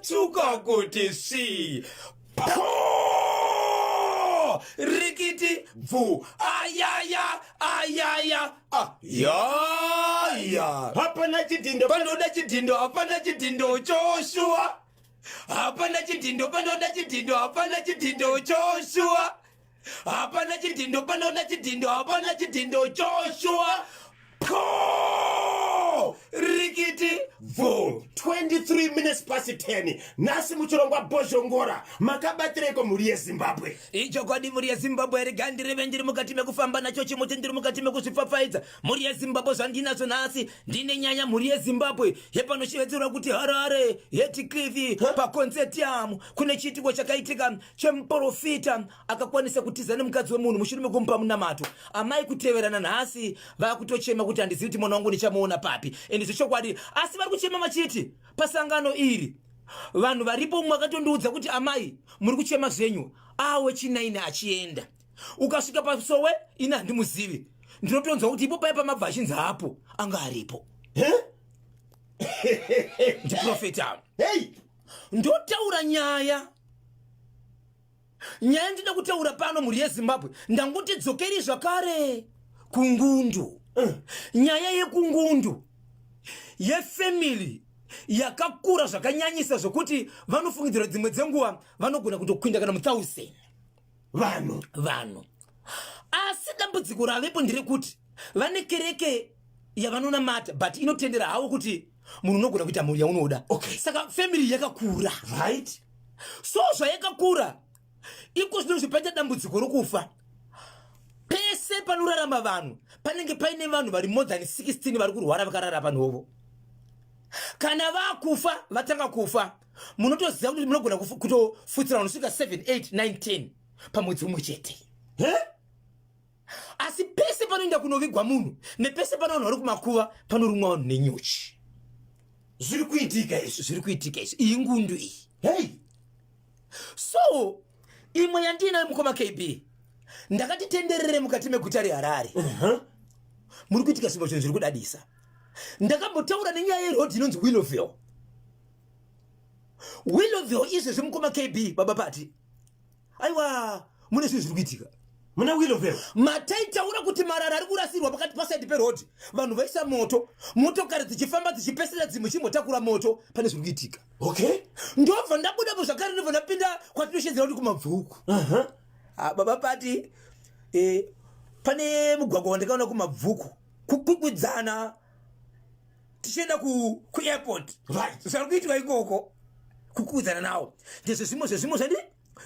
Yatsvuka kuti svii. Po! Rikiti bvu. Ayaya ayaya ayaya. Hapana chidhindo. Panoda chidhindo, hapana chidhindo Joshua. Hapana chidhindo, panoda chidhindo, hapana chidhindo Joshua. Hapana chidhindo, panoda chidhindo, hapana chidhindo Joshua. Po! Rikiti bvu. 23 minutes past 10 nhasi muchirongwa Bhozhongora makabatireko mhuri yeZimbabwe. Ichokwadi mhuri yeZimbabwe, regai ndireve ndiri mukati mekufamba nacho chimuti, ndiri mukati mekuzvipfapfaidza. Mhuri yeZimbabwe, zvandinazvo nhasi ndine nyaya mhuri yeZimbabwe yepanoshevedzerwa kuti Harare Heathcliff paConsortium. Kune chiitiko chakaitika chemuporofita akakwanisa kutiza nemukadzi wemunhu mushure mekumupa munamato. Amai kuteverana nhasi vakutochema kuti handizivi kuti mwana wangu ndichamuona papi. Ende zvechokwadi, asi vari kuchema vachiti pasangano iri vanhu varipo, umwe akatondiudza kuti amai muri kuchema zvenyu, awe chinaini achienda ukasvika pasowe ini handimuzivi, ndinotonzwa kuti ipo paya pamabva achinzi hapo anga aripo. Ndiprofeta. Hey! Ndotaura nyaya ndinoda kutaura pano mhuri yeZimbabwe, ndangoti dzokeri zvakare kungundu. Nyaya yekungundu yefamily yakakura zvakanyanyisa zvokuti vanofungidzira dzimwe dzenguva vanogona kutokwinda kana mu1000 vanhu. Vanhu. Asi dambudziko ravepo nderekuti vane kereke yavanonamata, but inotendera havo kuti munhu unogona kuita mhuri yaunoda. Saka family yakakura. So zvayakakura iko zvino zvipaita dambudziko rokufa. Pese panorarama vanhu panenge paine vanhu vari more than 16 vari kurwara vakarara panhovo. Kana vakufa, vatanga kufa, munotoziva kuti munogona kutofutsira vanosvika 7 8 9 10 pamwedzi umwe chete. Asi pese panoenda kunovigwa munhu nepese pano vanhu vari kumakuva panorumwa vanhu nenyuchi. Zviri kuitika izvi. Zviri kuitika izvi, iyi ngundu iyi. Hey! So imwe yandiinayo mukoma KB, ndakati tenderere mukati meguta reHarare. Muri kuitika zvimwe zvinhu zviri kudadisa. Ndakambotaura nenyaya yeroad inonzi Willowville. Willowville izvezvi mukoma KB, baba Pati, aiwa mune zvinhu zviri kuitika muna Willowville. Mataitaura kuti marara ari kurasirwa pakati pasaidi peroad, vanhu vaisa moto, motokari dzichifamba dzichipesera, dzimwe chimbotakura moto. Pane zviri kuitika. Ndobva ndabudapo zvakare, ndobva ndapinda kwatinoshedzera kuti kuMabvuku. Ah, baba Pati, pane mugwagwa wandakaona kuMabvuku kukwikwidzana tichienda kuairport. Zvari kuitwa ikoko kukwikwidzana nawo ndezve zvimwe zvezvimwe zvandi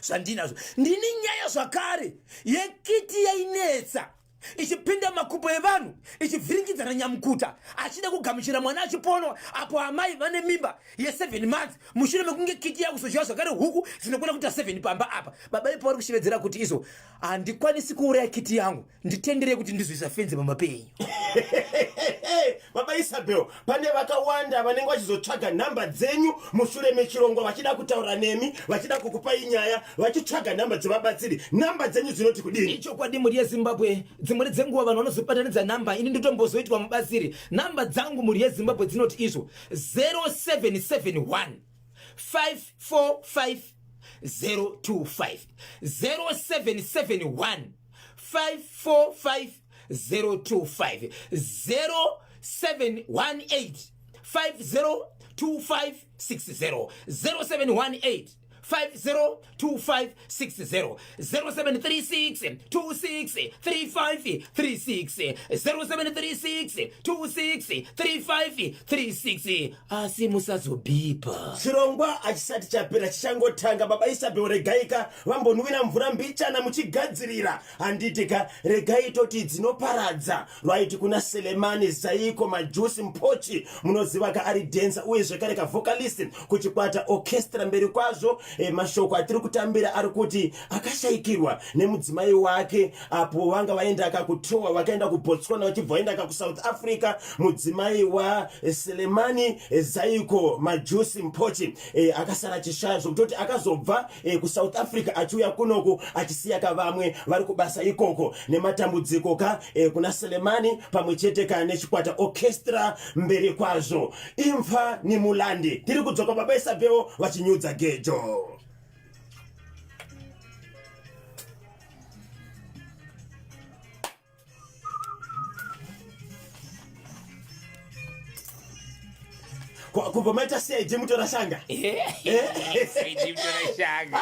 zvandinazvo. Ndini nyaya zvakare yekiti yainetsa ichipinda makupo evanhu ichivhiringidzana nyamukuta achida kugamuchira mwana achiponwa, apo amai vane mimba ye7 months, mushure mekunge kiti yakuzodyiwa zvakare huku dzinokwana kuita 7 pamba apa. Baba ipo vari kushevedzera kuti izvo handikwanisi kuuraya kiti yangu, nditenderei kuti ndizoisa fenzi pamba penyu. Baba Isabel, pane vakawanda vanenge vachizotsvaga nhamba dzenyu mushure mechirongwa, vachida kutaura nemi, vachida kukupai nyaya, vachitsvaga nhamba dzevabatsiri. Nhamba dzenyu dzinoti kudini? Ichokwadi mhuri yeZimbabwe, dzimweni dzenguva vanhu vanozobatanidza nhamba, ini ndotombozoitwa mubatsiri. Nhamba dzangu mhuri yeZimbabwe dzinoti izvo 0771 545 025, 0771 545 025, 0718 502560, 0718 502560, 0736 26 35 36, 0736 26 35 36. Asi musazobhipa. Chirongwa hachisati chapera, chichangotanga. Baba Isabel, regaika vambonwira mvura mbichana muchigadzirira, handiti ka? Regai toti dzinoparadza rwaiti kuna Selemani Zaiko Majusi Mpochi, munoziva ka, ari dancer uye zvekare kavocalist kuchikwata Orchestra Mberi Kwazvo. E, mashoko atiri kutambira ari kuti akashaikirwa nemudzimai wake apo vanga vaenda kakutowa vakaenda kubotswana vachibva vaenda kakusouth africa mudzimai waselemani zaiko majusi mpochi e, akasara achishaya zvokutoti akazobva e, kusouth africa achiuya kunoku achisiya kavamwe vari kubasa ikoko nematambudziko ka e, kuna selemani pamwe chete ka nechikwata orchestra mberi kwazvo imfa nemulandi tiri kudzoka baba isabel vachinyudza gejo kubva maita cid mutora shanga cid mutora shanga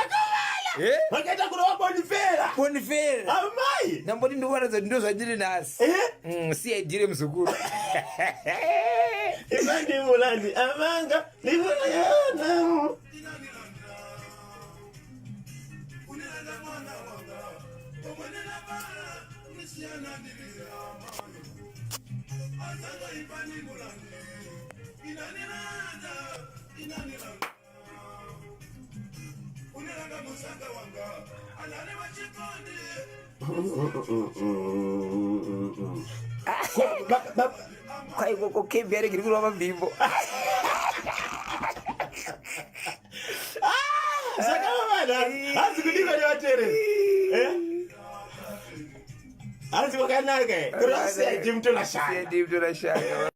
vakaita kurova bonifera bonifera amai ndamboti ndikuratidza kuti ndozvandiri nhasi cid remuzukuru ivandimulandi amanga ndivona Kwaikoko kembi yarege iri kurova mabhimbo. Zvakaoma hanzi kudikwa nevatereri. Eh? Hanzi kwakanaka eh? Kurasiya ndimutola shanga. Ndimutola shanga.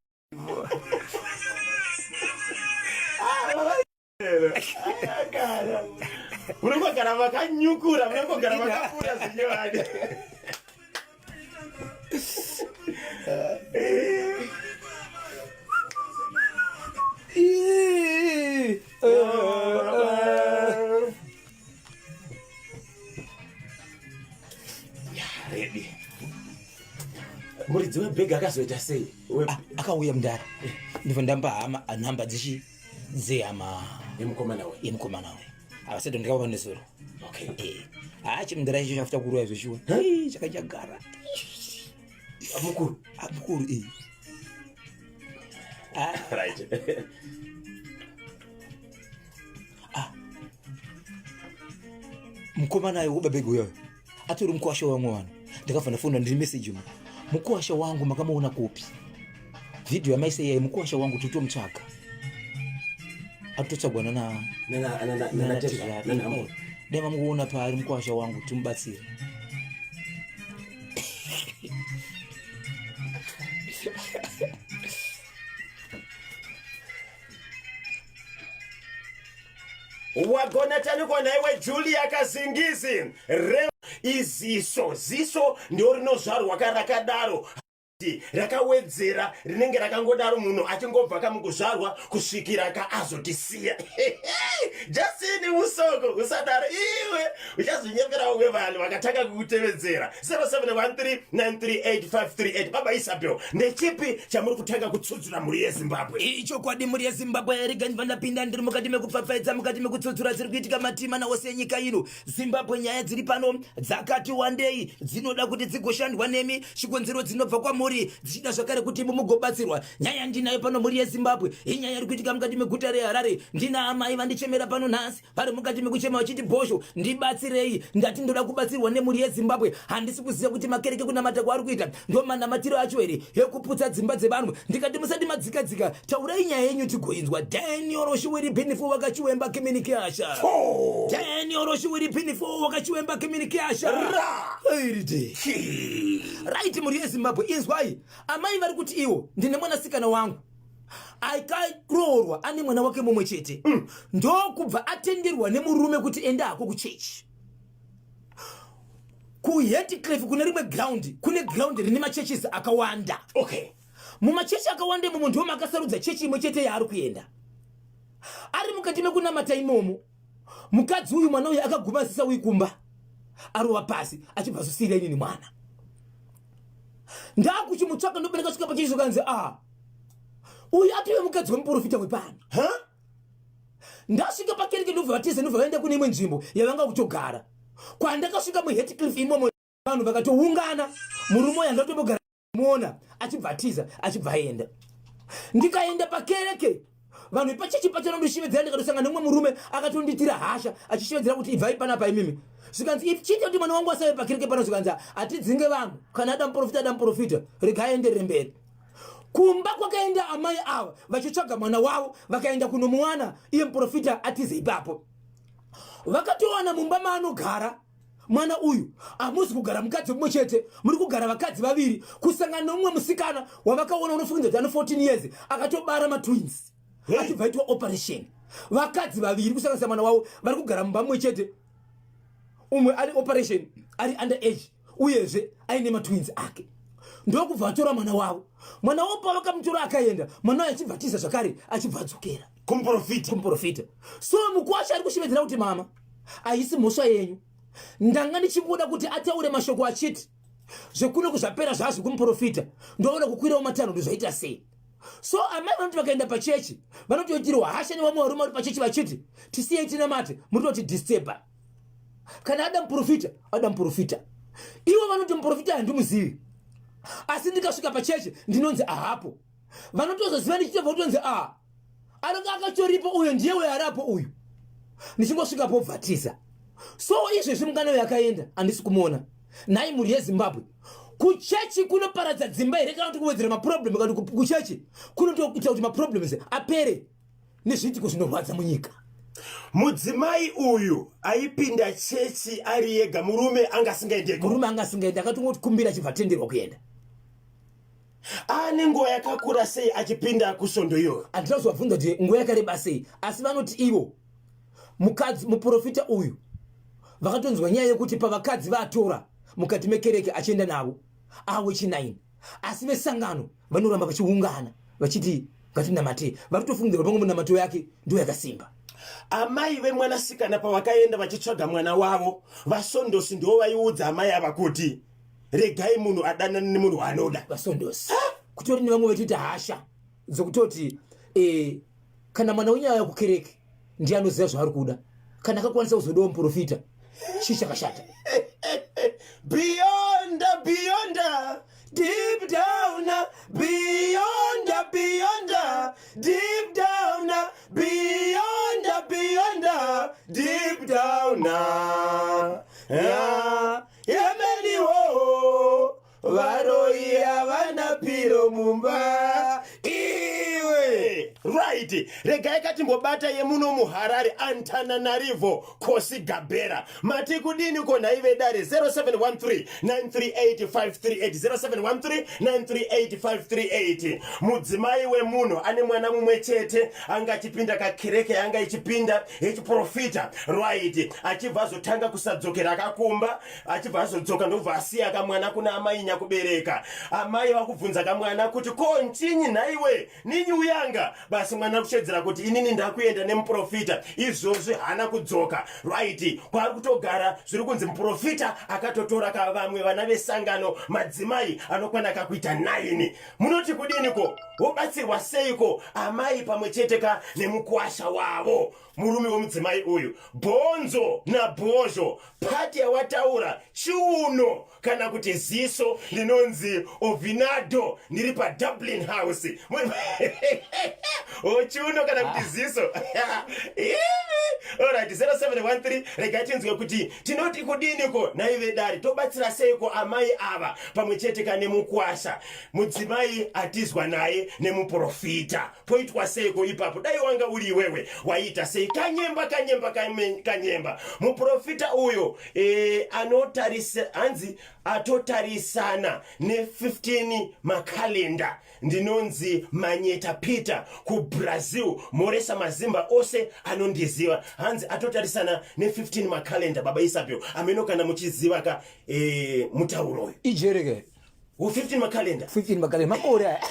Munongogara makanyukura, munongogara makapura zvinyowani. Ready. Muridzi webhegi akazoita sei? Ah, akauya mudhara ndibva ndamba hama nhamba dzichi dzehama yemukomana we yemukomana we havasati ndikava nezuro okay eh haa chimudhara icho chafuta kuroya zveshuwa chakachagara mukuru ah, mukuru eh ah. right ah mukomana ayo wobabegi uyoyo atori mukwasha wamwe vanhu ndakabva ndafona ndiri message mu mukwasha wangu makamuona kupi vhidhiyo yamaisa iyai mukwasha wangu tiri tomutsvaga atotsvagwa nana dai mamukuona paari mukwasha wangu timubatsire Wagona tanikwa naiwe Julia Kazingizi re iziso ziso ndio rinozvarwa ka rakadaro rakawedzera rinenge rakangodaro munhu achingobva kamukuzvarwa kusvikira ka azotisiya Justin Musoko usadaro iwe uchazonyepera vamwe vanhu vakatanga kukutevedzera 0713938538 baba Isabel ndechipi chamuri kutanga kutsudzura mhuri yezimbabwe Ichokwadi mhuri yeZimbabwe rega ndibva ndapinda ndiri mukati mekupfapfaidza mukati mekutsudzura dziri kuitika matii mana ose enyika ino. Zimbabwe nyaya dziri pano dzakati wandei dzinoda kuti dzigoshandwa nemi chikonzero dzinobva kwamuri dzichida zvakare kuti imi mugobatsirwa. Nyaya ndinayo pano mhuri yeZimbabwe inyaya iri kuitika mukati meguta reHarare. Ndina amai vandichemera pano nhasi vari mukati mekuchema vachiti bhosho ndibatsirei ndati ndoda kubatsirwa nemhuri yezimbabwe handisi kuziva kuti makereke kunamata kwaari kuita ndo manamatiro acho here ekuputsa dzimba dzevanhu ndikati musati madzikadzika taurai nyaya yenyu tigoinzwa daniel roshiwiri pinifo wakachiwemba kiminikiasha daniel roshiwiri pinifo wakachiwemba kiminikiasha irite right mhuri yezimbabwe inzwai amai vari kuti iwo ndine mwanasikana wangu akaroorwa ane mwana wake mumwe chete mm. ndokubva atenderwa nemurume kuti enda hako kuchechi kuhetcliff kune rimwe ground kune ground rine machurches akawanda okay. mumachechi akawanda imomo ndiwo makasarudza chechi imwe chete yaari kuenda ari mukati mekunamata imomo mukadzi uyu mwana uyu akaguma asisauyi kumba arova pasi achibva azosiira inini mwana ndakuchimutsvaka ndobereka svika pachechi zvokanzi a ah, uyu atove mukadzi wemuprofita wepano huh? ndasvika pakereke ndobva vatiza ndobva vaenda kune imwe nzvimbo yavanga kutogara kwandakasvika muhetcliff imomo vanhu vakatoungana murume uyu andatombogara muona achibva atiza achibva aenda ndikaenda pakereke Vanhu vepachechi pacho vanondishevedzera, ndikatosangana nemumwe murume akatondiitira hasha achishevedzera kuti ibvai panapa imimi. Zvikanzi chiita kuti mwana wangu asave pakereke pano. Zvikanzi hatidzinge vanhu, kana ada muprofita ada muprofita, regai aenderere mberi. Kumba kwakaenda amai ava vachitsvaga mwana wavo, vakaenda kunomuwana iye muprofita atize ipapo. Vakatowana mumba maanogara mwana uyu hamuzi kugara mukadzi mumwe chete, muri kugara vakadzi vaviri, kusangana nomumwe musikana wavakaona unofungidzwa kuti ane 14 years akatobara matwins achibva aitwa operation. Vakadzi vaviri kusanganisa mwana wavo vari kugara mumba mumwe chete, umwe ari operation ari under age, uyezve aine matwins ake. Ndokubva vatora mwana wavo. Mwana wavo pavakamutora akaenda, mwana wayo achibva atiza zvakare, achibva adzokera kumuprofita. Kumuprofita. So mukwasha ari kushevedzera kuti mama, haisi mhosva yenyu, ndanga ndichingoda kuti ataure mashoko achiti zvekuno kuzvapera zvazvo kumuprofita, ndoona kukwirawo matanho ndozvaita sei. So amai vanoti vakaenda pachechi vanotoitirwa hasha nevamwe varume vari pachechi vachiti tisiyei tinamate, muri toti disturba. Kana ada muprofita ada muprofita. Ivo vanoti muprofita handimuzivi, asi ndikasvika pachechi ndinonzi ahapo. Vanotozoziva ndichitobva kutonzi a anenge akatoripo uyo, ndiye uyo ariapo uyu, ndichingosvika pobvatiza. So izvezvi mungano yakaenda handisi kumuona. Nhai mhuri yeZimbabwe, kuchechi kunoparadza dzimba here kana kuti kuwedzera maproblem, kana kuti kuchechi kunotoita kuti maproblems apere nezviitiko zvinorwadza munyika? Mudzimai uyu aipinda chechi ari yega, murume anga asingaendeko? Murume anga asingaendi, akatongotikumbira achibva atenderwa kuenda. Ane nguva yakakura sei achipinda kusvondo iyoyo? Handina kuzovabvunza kuti nguva yakareba sei, asi vanoti ivo mukadzi muprofita uyu vakatonzwa nyaya yekuti pavakadzi vaatora mukati mekereke achienda navo awe chi9, asi vesangano vanoramba vachiungana vachiti ngatinamatei, vari kutofungidzirwa pamwe munamato yake ndo yakasimba. Amai vemwanasikana pavakaenda vachitsvaga mwana wavo, vasondosi ndivo vaiudza amai ava kuti regai munhu adanane nemunhu waanoda. Vasondosi kutori nevamwe vachiti hasha dzokutoti eh, kana mwana wenyu auya kukereke ndiye anoziva zvaari kuda, kana akakwanisa kuzodawo muprofita chii chakashata? Beyond, beyond, deep down, beyond, beyond, deep down, beyond, beyond, deep down, yeah. Yemeniwo varoi havana piro mumba iwe. Right, regai katimbobata yemuno muHarare, Antananarivo Kosi Gabera. Mati kudini ko nhai vedare? 0713 938 538, 0713 938 538. Mudzimai wemunhu ane mwana mumwe chete anga achipinda kakereke anga ichipinda yechiprofita, right, achibva azotanga kusadzokera akakumba, achibva azodzoka ndobva asiya kamwana kuna amai nyakubereka. Amai vakubvunza kamwana kuti ko nchinyi nhaiwe ninyi uyanga basi? Mwana kushedzera kuti inini ndakuenda nemuprofita. Izvozvi haana kudzoka, right, kwaari kutogara zviri kunzi muprofita akatotora kavamwe vana vesangano, madzimai anokwana kakuita 9. Munoti kudini ko? Wobatsirwa seiko amai pamwe chete ka nemukwasha wavo, murume wemudzimai uyu? Bhonzo nabhozho, pati yawataura chiuno kana kuti ziso. Ndinonzi Ovinado, ndiri paDublin House. O chiuno kana kuti ziso ivi. Alright, 0713, regai tinzwe kuti tinoti kudiniko nhai vedare. Tobatsira seiko amai ava pamwe chete kane mukwasha, mudzimai atizwa naye nemuprofita? Poitwa seiko ipapo? Dai wanga uri iwewe waiita sei? Kanyemba, kanyemba, kanyemba. Muprofita uyo anotarisa, hanzi atotarisana ne15 makalenda. Ndinonzi Manyeta Peter kuBrazil, moresa mazimba ose anondiziva. Hanzi atotarisana ne15 makalenda. Baba Isabel, ameno kana muchiziva ka mutauro uyu. Ijereke. 15 makalenda. 15 makalenda, makore aya.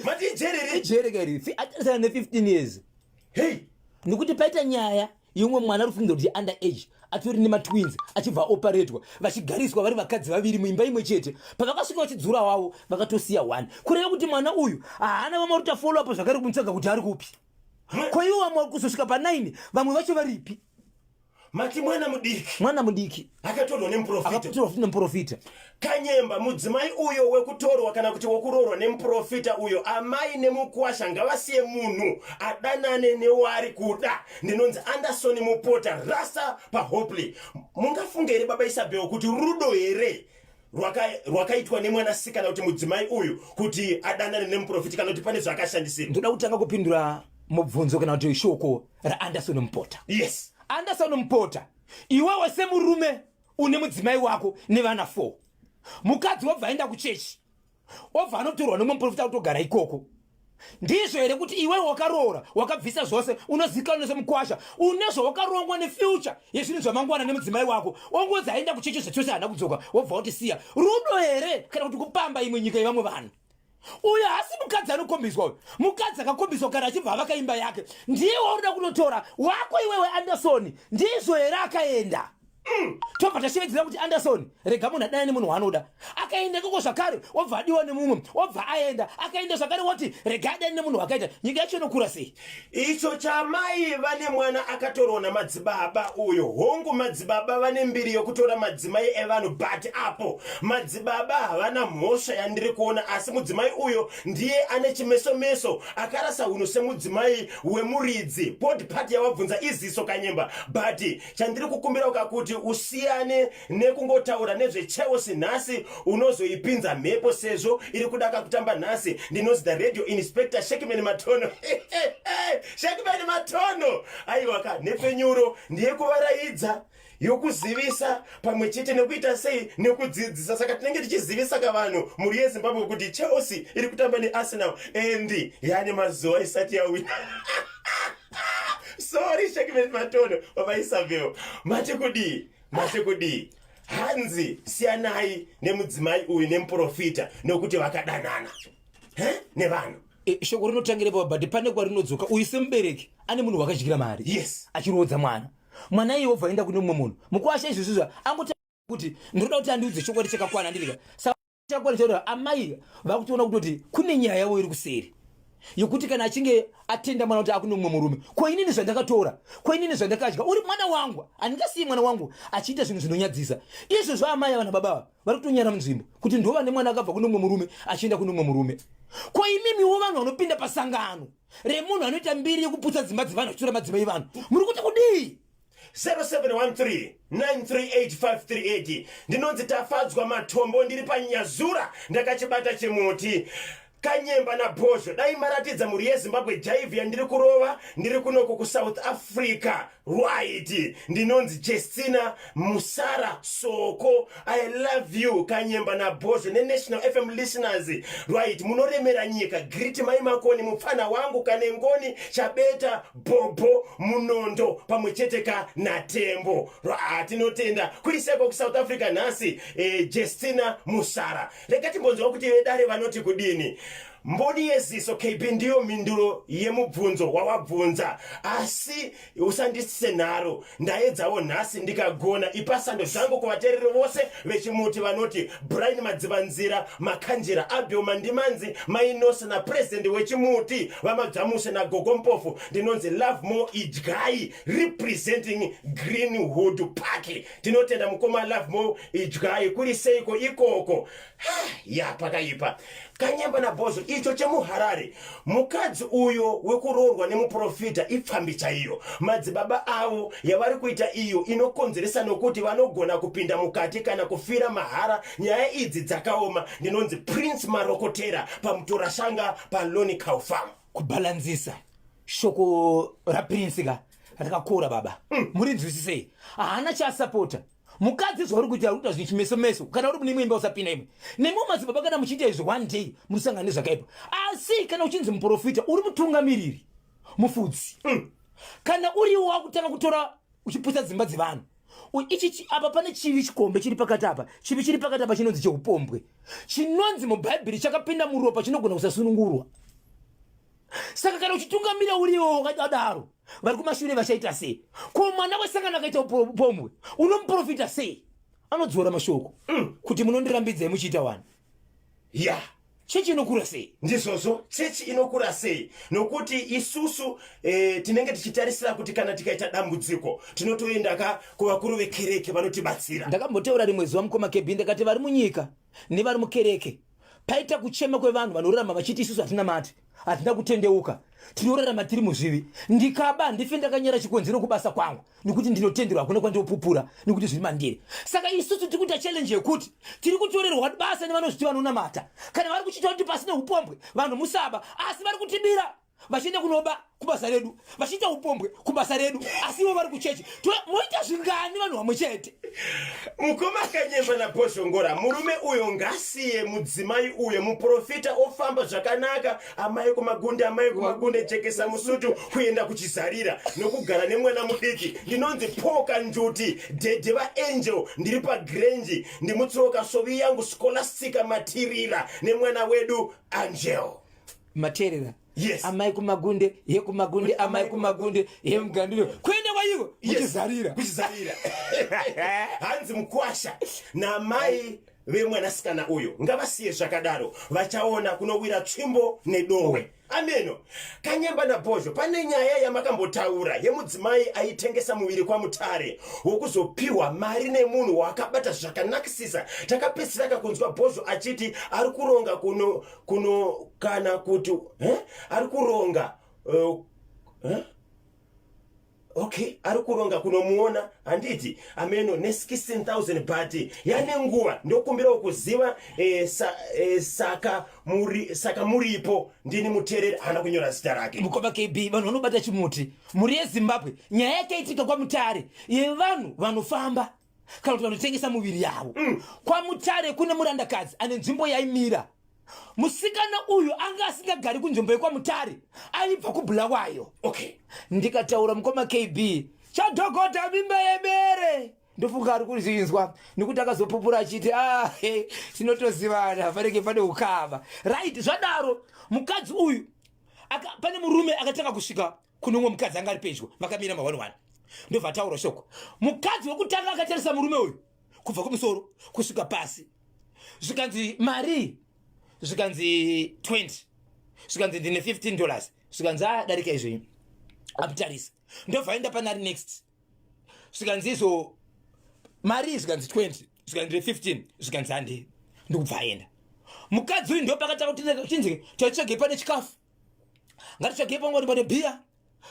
Mati ijerere? Ijereke iri, atarisana ne15 years. Hey. Nekuti paita nyaya yemumwe mwana ari kufungidzwa kuti under age atori nematwins, achibva aoparetwa, vachigariswa vari vakadzi vaviri muimba imwe chete. Pavakasvika vachidzura wavo vakatosiya one, kureva kuti mwana uyu haana vamwe vari kuita follow up zvakare kumutsvaga kuti ari kupi. Ko ivo vamwe vari kuzosvika pa9, vamwe vacho varipi? Mati mwana mudiki. Mwana mudiki. Akatorwa nemuprofita. Akatorwa futi nemuprofita. Kanyemba, mudzimai uyo wekutorwa kana kuti wokuroorwa nemuprofita uyo, amai nemukwasha ngavasiye munhu adanane newaari kuda. Ndinonzi Anderson Mupota Rasa paHopley. Mungafunge here baba Isabel kuti rudo here rwakaitwa nemwanasikana kuti mudzimai uyu kuti adanane nemuprofita kana kuti pane zvaakashandisirwa? Ndoda kutanga kupindura mubvunzo kana kuti shoko raAnderson Mupota. Yes. Anderson Mupota, iwewe semurume une mudzimai wako nevana 4, mukadzi wobva aenda kuchechi, obva anotorwa nemumwe muprofita kutogara ikoko. Ndizvo here kuti iwewe wakaroora, wakabvisa zvose, unozikanwa semukwasha, une zvawakarongwa nefuture yezvinhu zvamangwana nemudzimai wako, ongozi aenda kuchechi zvachose haana kudzoka, wobva watisiya? Rudo here kana kuti kupamba imwe nyika yevamwe vanhu? Uyo haasi mukadzi anokombiswa uyo. Mukadzi akakombiswa kana achibva avaka imba yake ndiye waunoda kunotora wako iwewe Anderson. Ndizvo here? Akaenda. Tobva tashevedzera kuti Anderson, rega munhu adana nemunhu waanoda. Akaenda ikoko zvakare, obva adiwa nemumwe, obva aenda. Akaenda zvakare, woti rega adane nemunhu wakaita. Nyika yacho inokura sei? Icho chamai vane mwana akatorwa namadzibaba uyo. Hongu, madzibaba vane mbiri yokutora madzimai evanhu, but apo madzibaba havana mhosva yandiri kuona, asi mudzimai uyo ndiye ane chimesomeso, akarasa hunhu semudzimai wemuridzi. Pod part yawabvunza iziso Kanyemba, but chandiri kukumbira ukakuti usiyane nekungotaura nezveChelsea nhasi, unozoipinza mhepo sezvo iri kudaka kutamba nhasi. Ndinonzi the radio inspector Shekman Matono. Shekman Matono, aiwa ka, nhepfenyuro ndiye kuvaraidza, yokuzivisa pamwe chete nekuita sei, nekudzidzisa. Saka tinenge tichizivisa kavanhu, mhuri yeZimbabwe, kuti Chelsea iri kutamba neArsenal and yane mazuva isati yawina. Sorry, Shekman Matono. Baba Isabel, mati kudii? Mati kudii? Hanzi siyanai nemudzimai uyu nemuprofita nokuti vakadanana he nevanhu. Shoko rinotangira pa, but pane kwarinodzoka. Uyu semubereki ane munhu wakadyira mari, achiroodza mwana, mwana iye wobva aenda kune mumwe munhu. Mukwasha izvozvizvo angoti kuti ndinoda kuti andiudze chokwadi chakakwana, ndirika chakakwana chakuti amai vakutoona kutoti kune nyaya yavo iri kuseri yokuti kana achinge atenda mwana kuti akune mumwe murume, ko inini zvandakatora, ko inini zvandakadya, uri mwana wangu, handingasiyi mwana wangu achiita zvinhu zvinonyadzisa izvozvo. Amai ava nababa vari kutonyara munzvimbo kuti ndova nemwana akabva kune mumwe murume achienda kune mumwe murume. Ko imimiwo vanhu vanopinda pasangano remunhu anoita mbiri yekuputsa dzimba dzevanhu achitora madzimai vanhu, muri kuti kudii? 0713 938538. Ndinonzi Tafadzwa Matombo, ndiri paNyazura, ndakachibata chimuti. Kanyemba naBhozho, dai maratidza mhuri yeZimbabwe jaivhi yandiri kurova, ndiri kunoku kuSouth Africa. Right, ndinonzi Justina Musara Soko. I love you Kanyemba naBhozho neNational FM listeners. Right, munoremera nyika. Greet mai Makoni, mupfana wangu Kanengoni Chabeta Bhobho Munondo pamwe chete ka naTembo. Tinotenda kuri seko kuSouth Africa nhasi. Justina Musara, rega timbonzwa kuti vedare vanoti kudini. Mboni yeziso KB ndiyo mhinduro yemubvunzo wawabvunza, asi usandisise nharo. Ndaedzawo nhasi ndikagona. Ipa sando dzangu kuvateereri vose vechimuti vanoti Brian Madzivanzira, Makanjira, Abel Mandimanzi, Mainose napurezidendi wechimuti VaMadzvamuse naGogo Mpofu. Ndinonzi Love More Idyai, representing Greenwood Park. Tinotenda mukoma Love More Idyai, kuri seiko ikoko? Ya, pakaipa. Kanyemba naBhozho, icho chemuHarare, mukadzi uyo wekuroorwa nemuprofita ipfambi chaiyo. Madzibaba avo yavari kuita iyo inokonzeresa nokuti vanogona kupinda mukati kana kufira mahara. Nyaya idzi dzakaoma. Ndinonzi Prince Marokotera paMutorashanga paLonical Farm. Kubhalanzisa shoko raPrince ka rakakora baba. Murinzwisisei, haana chaasapota mukadzi. Zvauri kuita, uri kuita zvinhu chimeso meso. Kana uri mune imwe imba, usapinda imwe. Nemiwo madzibaba, kana muchiita izvi, one day munosangana nezvakaipa. Asi kana uchinzi muprofita, uri mutungamiriri, mufudzi. Kana uriwo wakutanga kutora uchiputsa dzimba dzevanhu, ichi apa pane chivi chikombe chiri pakati apa. Chivi chiri pakati apa chinonzi cheupombwe, chinonzi mubhaibheri chakapinda muropa, chinogona kusasunungurwa. Saka kana uchitungamira uriwo wakadaro, vari kumashure vachaita sei? Ko mwana wesangano akaita upombwe, unomuprofita sei? Anodzora mashoko kuti munondirambidzai muchiita wani. Ya. Chechi inokura sei? Ndizvozvo, chechi inokura sei? Nokuti isusu e, tinenge tichitarisira kuti kana tikaita dambudziko tinotoenda ka kuvakuru vekereke vanotibatsira. Ndakambotaura rimwe zuva mukoma KB ndakati vari munyika nevari mukereke paita kuchema kwevanhu vanorarama vachiti isusu hatina mati hatina kutendeuka tinorarama tiri muzvivi ndikaba handife ndakanyara chikonzero kubasa kwangu nekuti ndinotenderwa hakuna kwandinopupura nekuti zviri mandiri saka isusu tiri kuita challenge yekuti tiri kutorerwa basa nevanozviti vanonamata kana vari kuchiita kuti pasine upombwe vanhu musaba asi vari kutibira vachienda kunoba kubasa redu vachiita upombwe kubasa redu asi ivo vari kuchechi moita zvingani vanhu vamwe chete mukoma akanyemba nabhozhongora murume uyo ngasiye mudzimai uyo muprofita ofamba zvakanaka amai kumagunde amai kumagunde jekesa musutu kuenda kuchizarira nokugara nemwana mudiki ndinonzi poka njuti dhedhe vaangel ndiri pagrenji ndimutsoka svovi yangu scholastica matirira nemwana wedu angel Mateerera. Yes. Amai kumagunde, ye kumagunde, amai kumagunde, ye mugandiro. Kuenda kwaiko? Kuchizarira. Kuchizarira. Hanzi mukwasha namai vemwanasikana uyo ngavasiye zvakadaro vachaona kunowira tsvimbo nedowe. Ameno. Kanyemba naBhozho pane nyaya yamakambotaura yemudzimai aitengesa muviri kwaMutare wokuzopiwa mari nemunhu waakabata zvakanakisisa. Takapedzisira kakunzwa Bhozho achiti ari kuronga kuno kuno kana kuti eh? ari kuronga uh, eh? okay ari kuronga kunomuona handiti ameno ne16000 but yane nguva ndokumbirawo kuziva eh, sa, eh, saka, muri, saka muripo ndini mutereri haana kunyora zita rake mukoma kb vanhu vanobata chimuti mhuri yezimbabwe nyaya yakaitika kwamutare yevanhu vanofamba kana kuti vanotengesa muviri yavo mm. kwamutare kune murandakadzi ane nzvimbo yaimira musikana uyu anga asingagari kunzvimbo yekwamutare aibva kubulawayo okay. ndikataura mukoma kb chadhogota mimba yebere ndofunga ari kuzvinzwa nekuti akazopupura achiti ah, tinotozivana panenge pane ukama right zvadaro mukadzi uyu aka, pane murume akatanga kusvika kune umwe mukadzi anga ari pedyo vakamira ma 11 ndobva ataura shoko mukadzi wekutanga akatarisa murume uyu kubva kumusoro kusvika pasi zvikanzi mari zvikanzi 20 zvikanzi ndine 15 dollars zvikanzi adarika ah, izvi amutarisa ndobva aenda pane ari next zvikanzi izvo mari zvikanzi 20 zvikanzi ndine 15 zvikanzi handi ndikubva aenda mukadzi uyu ndopakatanga kutinzi taitsvagei pane chikafu ngatitsvagei pangwani pane bhiya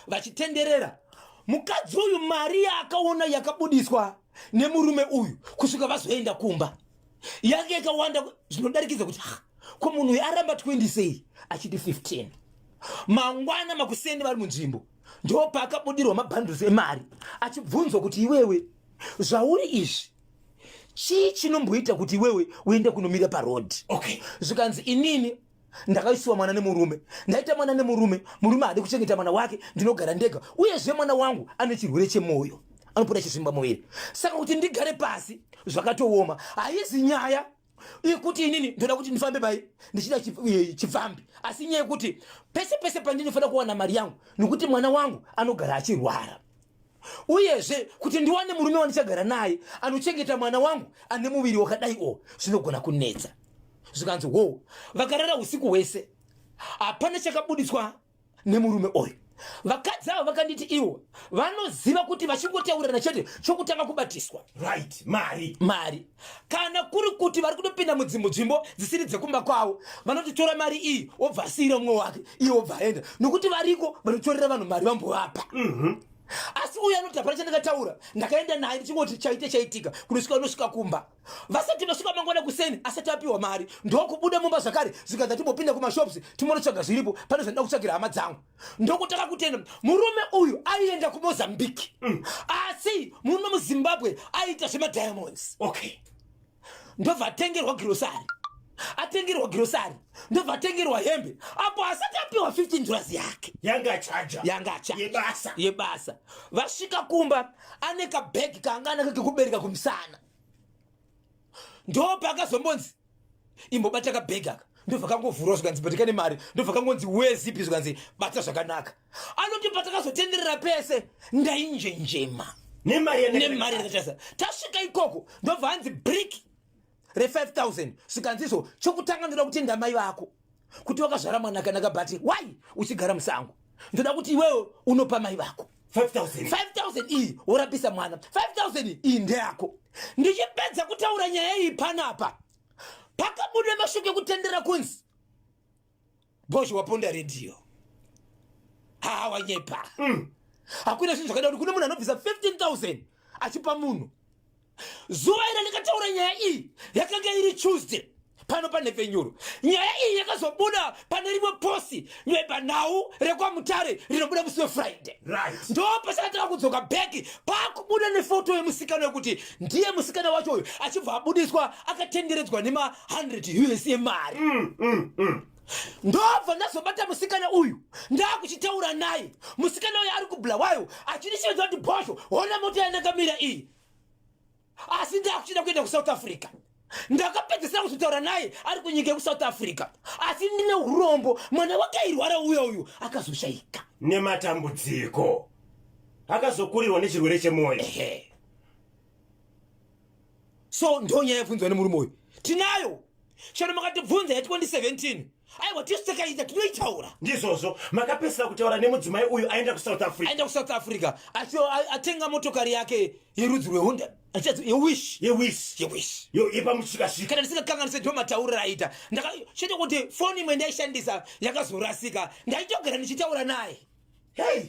vachitenderera mukadzi uyu mari yaakaona yakabudiswa nemurume uyu kusvika vazoenda kumba yange yakawanda zvinodarikidza kuti ah, ko munhu uyu aramba 20 sei achiti 15 mangwana makuseni vari munzvimbo ndopaakabudirwa mabhanduzi emari achibvunzwa kuti iwewe zvauri izvi chii chinomboita kuti iwewe uende kunomira paroad okay. zvikanzi inini ndakaisiwa mwana nemurume ndaita mwana nemurume murume haadi kuchengeta mwana wake ndinogara ndega uyezve mwana wangu ane chirwere chemwoyo anopota chizvimba muviri saka kuti ndigare pasi zvakatooma haizi nyaya yekuti inini ndoda kuti ndifambe pai ndichida eh, chifambi asi nyaya yekuti pese pese pandinofanira kuwana mari yangu nekuti mwana wangu anogara achirwara uyezve kuti ndiwane murume wandichagara naye anochengeta mwana wangu ane muviri wakadai o zvinogona kunetsa zvikanzi wo vakarara usiku hwese hapana chakabudiswa nemurume uyu vakadzi ava vakanditi ivo vanoziva kuti vachingotaurirana chete chokutanga kubatiswa right mari mari kana kuri kuti vari kutopinda mudzimbo nzvimbo dzisiri dzekumba kwavo vanotitora mari iyi wobva asiira mumwe wake iye wobva aenda nokuti variko vanotorera vanhu mari vambovapa mm -hmm. asi uyu anoti hapana chandakataura ndakaenda naye ndichingoti chaite chaitika kunosvika unosvika kumba vasati vasvika mangwana kuseni asati apiwa mari ndokubuda mumba zvakare zvikanzi atimbopinda kumashops timonotsvaga zviripo pane zvandida kutsvagira hama dzangu ndokutanga kutenda murume uyu aienda kumozambique mm. asi murume muzimbabwe aiita zvemadiamonds okay ndobva atengerwa girosari atengerwa girosari ndobva atengerwa hembe apo asati apiwa 15 dollars yake yanga achaja yanga achaja yebasa yebasa vasvika kumba ane kabhegi kaanga anako kekubereka kumusana ndopakazombonzi imbobata kabhegi aka ndobva kangovhurwa zvikanzi batika nemari ndobva kangonzi wezipi zvikanzi bata zvakanaka anoti patakazotenderera pese ndainjenjema nemari yandakatasa tasvika ikoko ndobva hanzi brick re5000 zvikanzizvo chokutanga ndoda kutenda mai vako kuti wakazvara mwana akanaka but why uchigara musango ndoda kuti iwewe unopa mai vako 5000 5000 iyi worapisa mwana 5000 iyi ndeyako ndichipedza kutaura nyaya iyi panapa pakabuda mashoko ekutendera kunzi bhozho waponda redhiyo haa wanyepa mm. Hakuna zvinhu zvakada kuti kune munhu anobvisa 15000 achipa munhu. Zuva iri ndikataura nyaya iyi yakanga iri Tuesday pano panhepfenyuro. Nyaya iyi yakazobuda pane rimwe posi bepanhau rekwaMutare rinobuda musi weFriday. Right. Ndo pasakatanga kudzoka bheki pakubuda nefoto yemusikana wekuti ndiye musikana wacho uyu achibva abudiswa akatenderedzwa nema 100 us yemari. Ndobva ndazobata musikana uyu ndakuchitaura naye. Musikana uyu ari kuBulawayo achindishevedza kuti Bhozho, hona mota yandakamira iyi, asi ndakuchida kuenda kuSouth Africa. Ndakapedzisira kuzotaura naye ari kunyika yekuSouth Africa, asi ndine urombo, mwana wake airwara uya uyu akazoshaika nematambudziko, akazokurirwa nechirwere chemwoyo. Ehe. So ndo nyaya yabvunzwa nemurume uyu tinayo chero makatibvunza ya 2017 aiwa tisu takaita tinoitaura. Ndizvozvo, makapedzisira kutaura nemudzimai uyu aenda kuSouth Africa. Aenda kuSouth Africa atenga motokari yake yerudzi rweHonda, yeWish. Yewish. Yewish. Yo yepamushikashika. Kana ndisingakanganise ndo matauriro aita. Chete kuti foni imwe ndaishandisa yakazorasika, ndaitogara ndichitaura naye. Hey,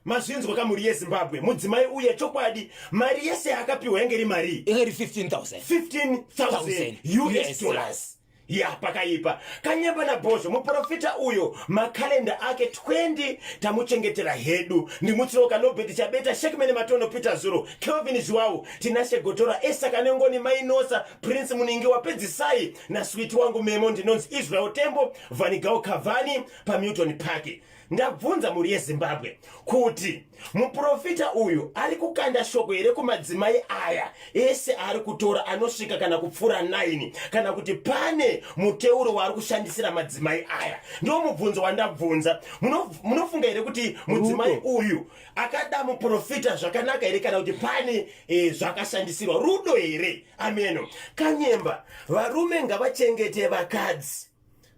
mazvinzwa kamhuri yeZimbabwe, mudzimai uye chokwadi mari yese yaakapiwa yange iri mari inge iri 15000. 15000 US dollars. Ya, pakaipa. Kanyemba naBhozho, muprofita uyo makalenda ake 20 tamuchengetera hedu. Ndimutsiroka Nobert Chabeta, Shekman Matono, Peter Zuro, Kelvin Zhuwau, Tinashe Gotora, Esther Kanengoni, Mainosa, Prince Muningi waPedzisai naSweet wangu Memo. Ndinonzi Israel Tembo, Vanigao Cavani paMilton Park. Ndabvunza mhuri yeZimbabwe kuti muprofita uyu ari kukanda shoko here kumadzimai aya ese aari kutora anosvika kana kupfuura 9, kana kuti pane muteuro waari kushandisira madzimai aya. Ndiwo mubvunzo wandabvunza. Munofunga here kuti mudzimai uyu akada muprofita zvakanaka here, kana kuti pane zvakashandisirwa rudo here? Ameno. Kanyemba, varume ngavachengete vakadzi.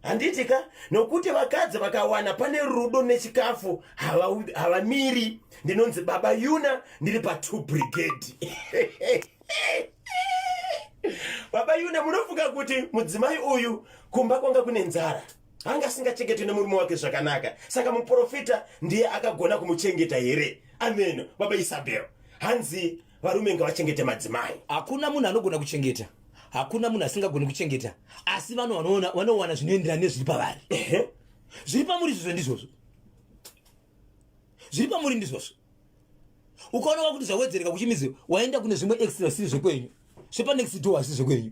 Handiti ka? Nokuti vakadzi vakawana pane rudo nechikafu havamiri. Hava ndinonzi Baba Yuna, ndiri pa2 Brigade. Baba Yuna, munofunga kuti mudzimai uyu kumba kwanga kune nzara, anga asingachengetwi nemurume wake zvakanaka, saka muprofita ndiye akagona kumuchengeta here? Ameno. Baba Isabel, hanzi varume ngavachengete madzimai. Hakuna munhu anogona kuchengeta, hakuna munhu asingagoni kuchengeta, asi vanhu vanowana zvinoenderana nezviri pavari. Zviri pamuri izvozvo ndizvozvo, zviri pamuri ndizvozvo. Ukaona wakuti zvawedzereka kuchimizi, waenda kune zvimwe extra zvisiri zvekwenyu, zvepanext door hazvisi zvekwenyu.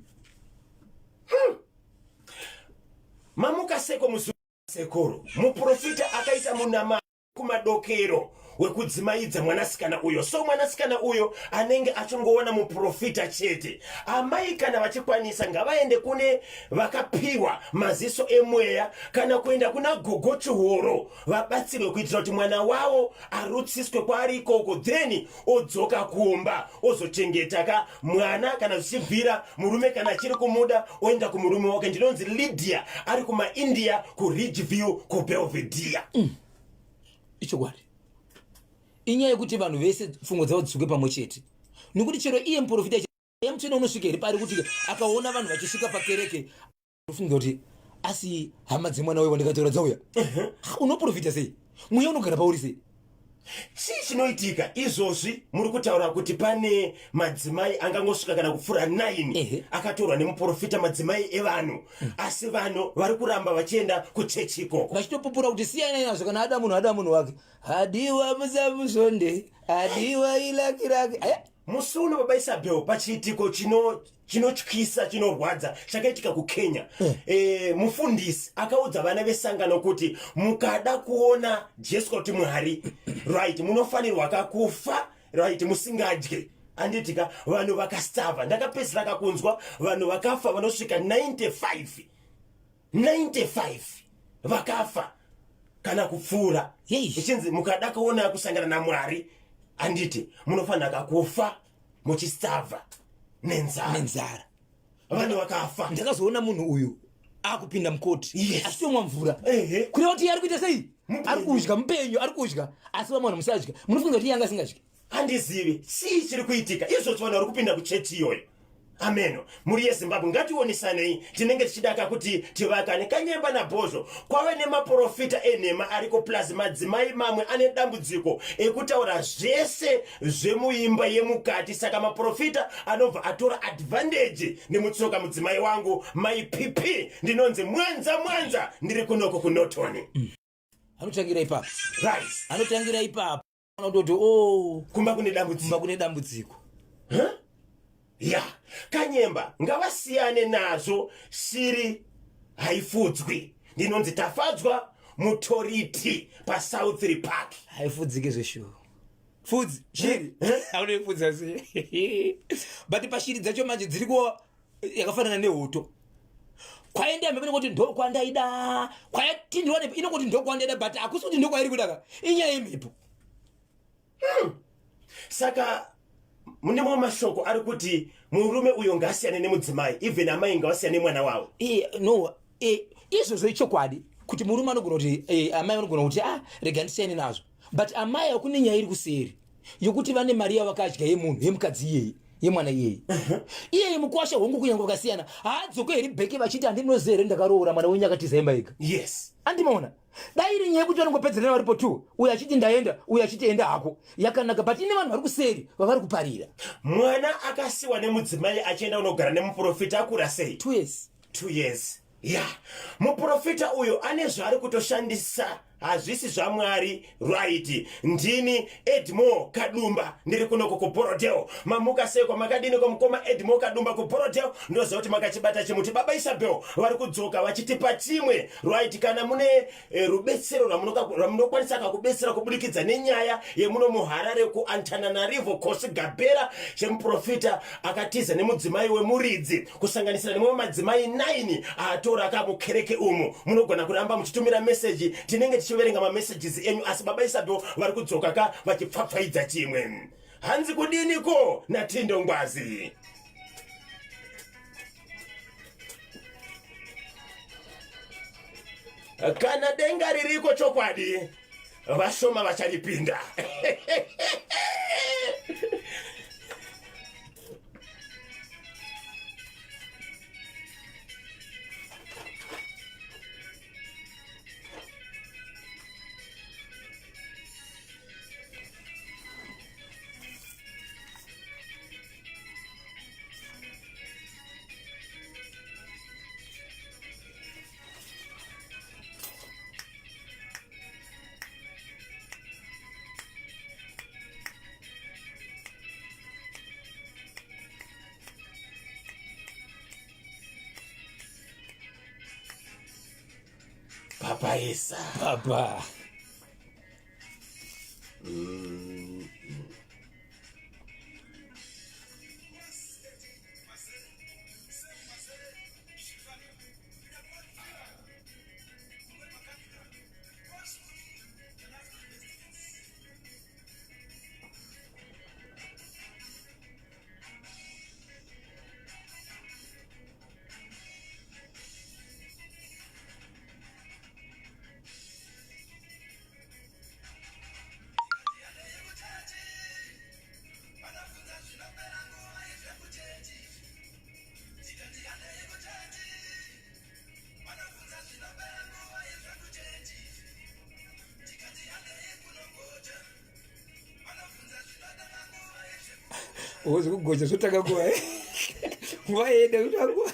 Mamuka seko musekuru, muprofita akaita munama kumadokero wekudzimaidza mwanasikana uyo. So mwanasikana uyo anenge achingoona muprofita chete. Amai kana vachikwanisa ngavaende kune vakapiwa maziso emweya, kana kuenda kuna gogo Chihoro vabatsirwe kuitira kuti mwana wavo arutsiswe kwaari ikoko, then odzoka kumba ozochengeta ka mwana kana zvichibvira. Murume kana achiri kumuda oenda kumurume wake. Ndinonzi Lydia, ari kumaIndia kuRidgeview kuBelvedere. Ichokwadi, inyaya yekuti vanhu vese pfungwa dzavo dzisuke pamwe chete, nekuti chero iye muprofita mutsvene unosvika here pari kuti akaona vanhu vachisvika pakereke unofunga kuti asi hama dzemwana wewa ndikataura dzauya? Unoprofita sei? Mweya unogara pauri sei? Chii chinoitika izvozvi? Muri kutaura kuti pane madzimai angangosvika kana kupfuura 9 akatorwa nemuprofita, madzimai evanhu, asi vanhu vari kuramba vachienda kuchechi ikoko vachitopupura kuti siyanai nazvo. Kana ada munhu, ada munhu wake. Hadiwa musamuzonde, hadiwa ilakirake. Musi uno, Baba Isabel, pachiitiko chinotyisa chinorwadza chakaitika kuKenya, mufundisi akaudza vana vesangano kuti mukada kuona Jesu kuti Mwari, right, munofanirwa kakufa, right, musingadye, handiti ka? Vanhu vakastarva. Ndakapedzisira kakunzwa vanhu vakafa vanosvika 95, 95 vakafa kana kupfuura, ichinzi mukada kuona kusangana naMwari, handiti, munofanira kakufa muchistarva nenzara. Nenzara. Vanhu vakafa. Ndakazoona munhu uyu akupinda mukoti Yes. achitomwa mvura. Ehe. Kureva kuti iye ari kuita sei? Mupenyu. Ari kudya mupenyu, ari kudya asi vamwe vanhu musadya. Munofunga kuti iye anga asingadyi? Handizivi chii chiri kuitika izvozvo vanhu vari kupinda kuchechi iyoyo. Ameno mhuri yeZimbabwe ngationesanei tinenge tichidaka kuti tivakane. Kanyemba naBhozho kwave nemaporofita enhema ariko plus madzimai mamwe ane dambudziko ekutaura zvese zvemuimba yemukati saka maporofita anobva atora advantage nemutsoka mudzimai wangu mai PP ndinonzi Mwanza Mwanza ndiri kunoko kuNorton. Anotangira ipapo. Right. Anotangira ipapo. Anototi oh kumba kune dambudziko. Kumba kune dambudziko. Huh? Ya, Kanyemba ngavasiyane nazvo shiri haifudzwi. Ndinonzi Tafadzwa Mutoriti paSouth Park. Haifudzike zveshuwa. Fudzi shiri. Aunoifudza sei? But pashiri dzacho manje dziri kuwa yakafanana nehoto. Kwaenda mhepo inongoti ndokwandaida. Kwayatindirwa nepo inongoti ndokwandaida but hakusi kuti ndokwairi kuda ka. Inyaya yemhepo. Saka mune mamwe mashoko ari kuti murume uyo ngaasiyane nemudzimai even amai ngavasiyane nemwana wavo. No, izvozvo ichokwadi kuti murume anogona kuti amai vanogona kuti rega ndisiyane nazvo. But amai hakune nyaya iri kuseri yokuti vane mari yavakadya yemunhu yemukadzi iyeye yemwana iyeye. Iyeye mukwasha hongu kunyange vakasiyana haadzoke here bheke vachiti handinoziva here ndakaroora mwana wenyu akatiza imba ega. Yes. Andimaona dai iri nyaya yekuti vanongopedzerana varipo two uyo achiti ndaenda uyo achiti enda hako yakanaka but ine vanhu vari kuseri vavari kuparira. Mwana akasiwa nemudzimai achienda kunogara nemuprofita akura sei? 2 years. 2 years. Ya, muprofita uyo ane zvaari kutoshandisa hazvisi zvaMwari. Right, ndini Edmore Kadumba ndiri kunoko kuBorodale. Mamuka sei kwamakadini kwamukoma Edmore Kadumba kuBorodale? Ndoziva kuti makachibata chimuti. Baba Isabel vari kudzoka vachitipa chimwe. Right, kana mune rubetsero rwamunokwanisa kakubetsera kubudikidza nenyaya yemuno muHarare kuAntananarivo Kosi Gabera chemuprofita akatiza nemudzimai wemuridzi kusanganisira nemamwe madzimai 9 aatora akamukereke umu. Munogona kuramba muchitumira meseji, tinenge tichiverenga mamessages enyu, asi baba Isabel vari kudzoka ka vachipfapfaidza chimwe. Hanzi kudiniko naTindo Ngwazi? Kana denga ririko chokwadi vashoma vacharipinda. Papa Isa. Papa. Uzi kugocha zvotanga nguva nguva yenda zvotanga nguva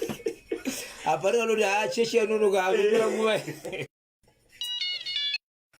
hapana vanoti ha chechi yanonoka azopera nguva.